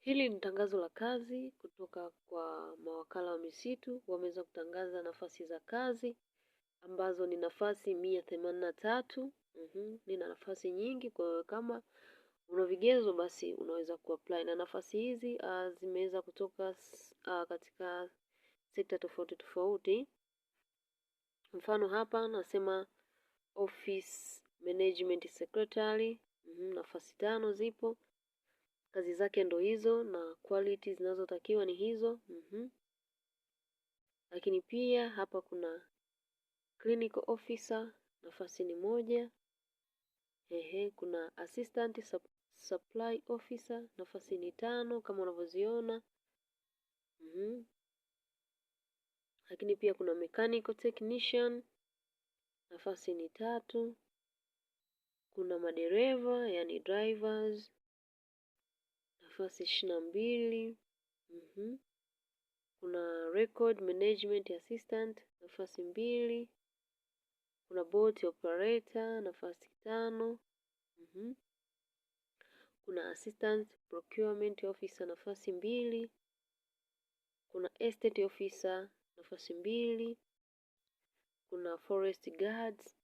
Hili ni tangazo la kazi kutoka kwa mawakala wa misitu. Wameweza kutangaza nafasi za kazi ambazo ni nafasi 183. Nina nafasi nyingi, kwa hiyo kama una vigezo basi unaweza kuapply. Na nafasi hizi zimeweza kutoka katika sekta tofauti tofauti. Mfano hapa nasema Office Management Secretary, nafasi 5 zipo. Kazi zake ndo hizo na quality zinazotakiwa ni hizo. Lakini pia hapa kuna clinical officer, nafasi ni 1. Ehe, kuna assistant supply officer, nafasi ni 5 kama unavyoziona. Lakini pia kuna mechanical technician, nafasi ni 3. Kuna madereva, yani drivers, nafasi 22. Kuna record management assistant, nafasi 2. Kuna boat operator, nafasi 5. Kuna assistant procurement officer, nafasi 2. Kuna estate officer, nafasi 2. Kuna forest guards,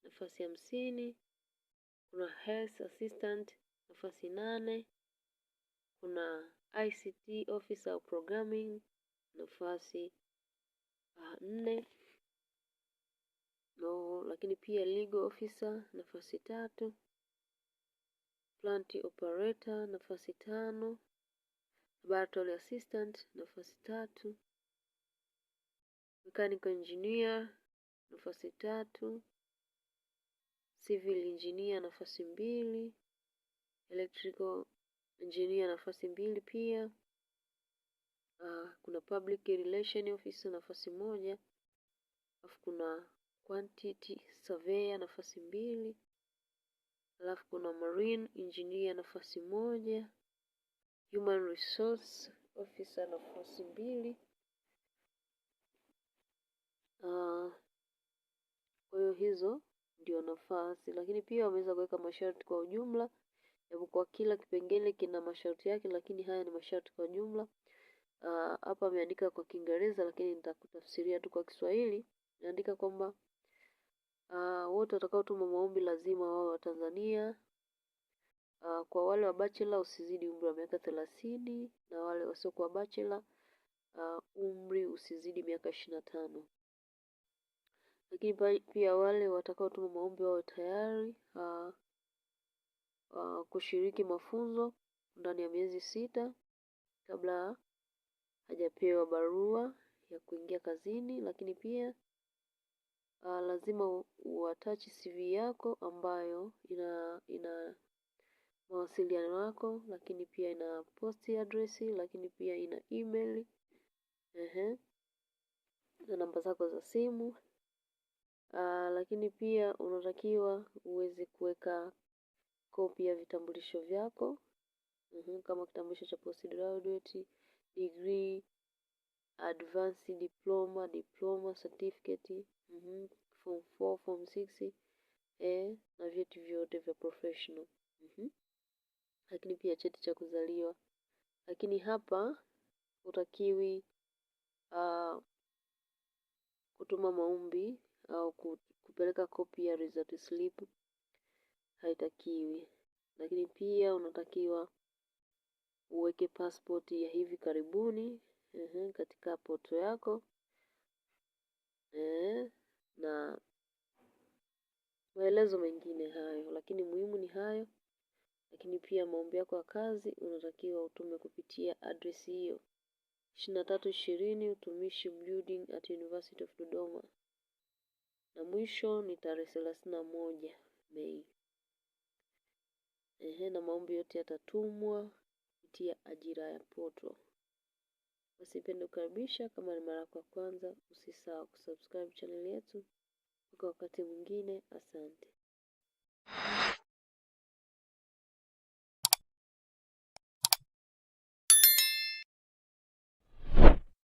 nafasi 50. Kuna health assistant, nafasi 8. Kuna ICT officer programming, nafasi 4. No, lakini pia legal officer nafasi 3. Plant operator nafasi 5. Laboratory assistant nafasi 3. Mechanical engineer nafasi 3. Civil engineer nafasi 2. Electrical engineer nafasi 2 pia. Kuna public relation officer nafasi 1. Alafu kuna quantity surveyor nafasi 2. Alafu kuna marine engineer nafasi 1. Human resource officer nafasi 2. Kwa hiyo hizo ndio nafasi, lakini pia wameweza kuweka masharti kwa ujumla, japokuwa kila kipengele kina masharti yake, lakini haya ni masharti kwa jumla. Hapa ameandika kwa Kiingereza, lakini nitakutafsiria tu kwa Kiswahili. Ameandika kwamba wote watakaotuma maombi lazima wawe Watanzania. Kwa wale wa bachelor usizidi umri wa miaka 30 na wale wasiokuwa bachelor umri usizidi miaka 25. Lakini pia wale watakaotuma maombi wawe tayari kushiriki mafunzo ndani ya miezi 6 kabla hajapewa barua ya kuingia kazini. Lakini pia lazima uattach CV yako ambayo ina mawasiliano yako, lakini pia ina post address, lakini pia ina email, na namba zako za simu. Lakini pia unatakiwa uweze kuweka kopi ya vitambulisho vyako, kama kitambulisho cha postgraduate, degree, advanced diploma, diploma certificate, form 4, form 6, na vyeti vyote vya professional. Lakini pia cheti cha kuzaliwa. Lakini hapa hutakiwi kutuma maombi au kupeleka kopi ya result slip, haitakiwi. Lakini pia unatakiwa uweke passport ya hivi karibuni katika portal yako, na maelezo mengine hayo, lakini muhimu ni hayo. Lakini pia maombi yako ya kazi unatakiwa utume kupitia address hiyo 2320 Utumishi Building at University of Dodoma, na mwisho ni tarehe 31 Mei. Ehe, na maombi yote yatatumwa kupitia ajira ya portal. Basi nipende kukaribisha, kama ni mara yako ya kwanza, usisahau kusubscribe channel yetu. Mpaka wakati mwingine, asante.